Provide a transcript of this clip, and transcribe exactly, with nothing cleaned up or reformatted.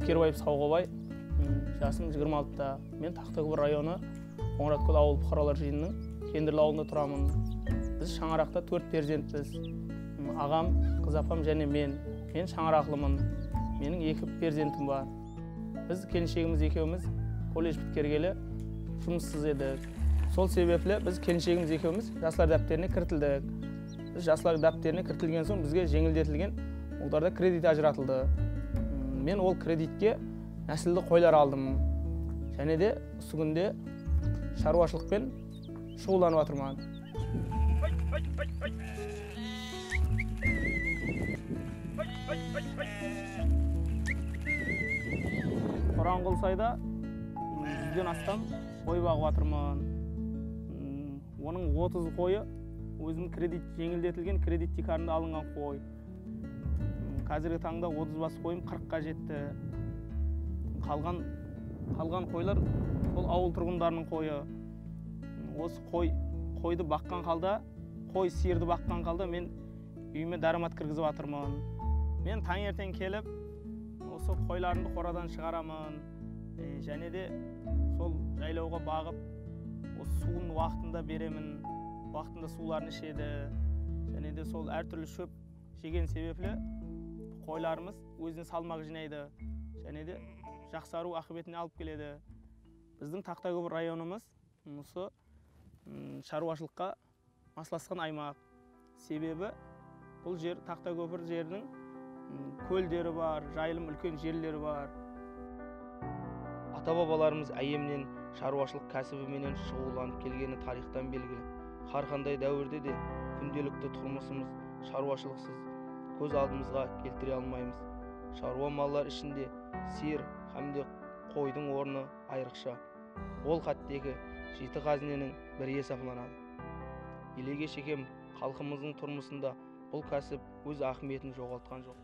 Kerbaev Sawǵabay, m, jasım jigirma altıda. Men Taxtakópir rayonı, Qońıratkól awıl puqaralar jıyınınıń Kendirli awılında turamın. Biz shańaraqta tórt perzentpiz. M, aǵam, qız apam jáne men. Men shańaraqlımın. Meniń eki perzentim bar. Biz kelinshegimiz ekewimiz kolledj pitkergeli jumıssız edik. Sol sebepli biz kelinshegimiz ekewimiz jaslar dápterine kiritildik. Biz jaslar dápterine kiritilgen soń bizge jeńildetilgen muǵdarda kredit ajıratıldı. M, men ol kreditke násilli qoylar aldım. Jáne de usı kúnde sharwashılıqpen shuǵıllanıp atırman. Qoranqulsayda júzden astam qoy baǵıp atırman. Onıń otız qoyı ózim kredit, jeńildetilgen kredit tiykarında alınǵan qoy. Házirgi tańda otız bas qoyım qırıqqa jetti. Qalǵan, qalǵan qoylar sol awıl turǵındarınıń qoyı. Osı qoy, qoydı baqqan halda, qoy, sıyırdı baqqan halda men úyime dáramat kirgizip atırman. Men tańerteń kelip, osı qoylarımdı qoradan shıǵaraman. E, jáne de sol jaylawǵa baǵıp, osı suwın waqtında beremin, waqtında suwların ishedi. Jáne de sol hár túrli shóp jegen sebepli qoylarımız ózine salmaq jıynaydı. Jáne de jaqsarıw aqıbetine alıp keledi. Bizdiń Taxtakópir rayonımız usı, ım, sharwashılıqqa maslasqan aymaq. Sebebi bul jer, Taxtakópir jeriniń, ım, kólleri bar, jayılım úlken jerleri bar. Ata-babalarımız áyyemnen sharwashılıq kásibi menen shuǵıllanıp kelgeni tariyxtan belgili. Hár qanday dáwirde de kúndelikti turmısımız sharwashılıqsız kóz aldımızǵa keltire almaymız. Sharwa mallar ishinde sıyır hám de qoydıń ornı ayrıqsha. Ol hátteki jeti ǵázineniń biri esaplanadı. Elege shekem xalqımızdıń turmısında bul kásip óz áhmiyetin joǵaltqan joq.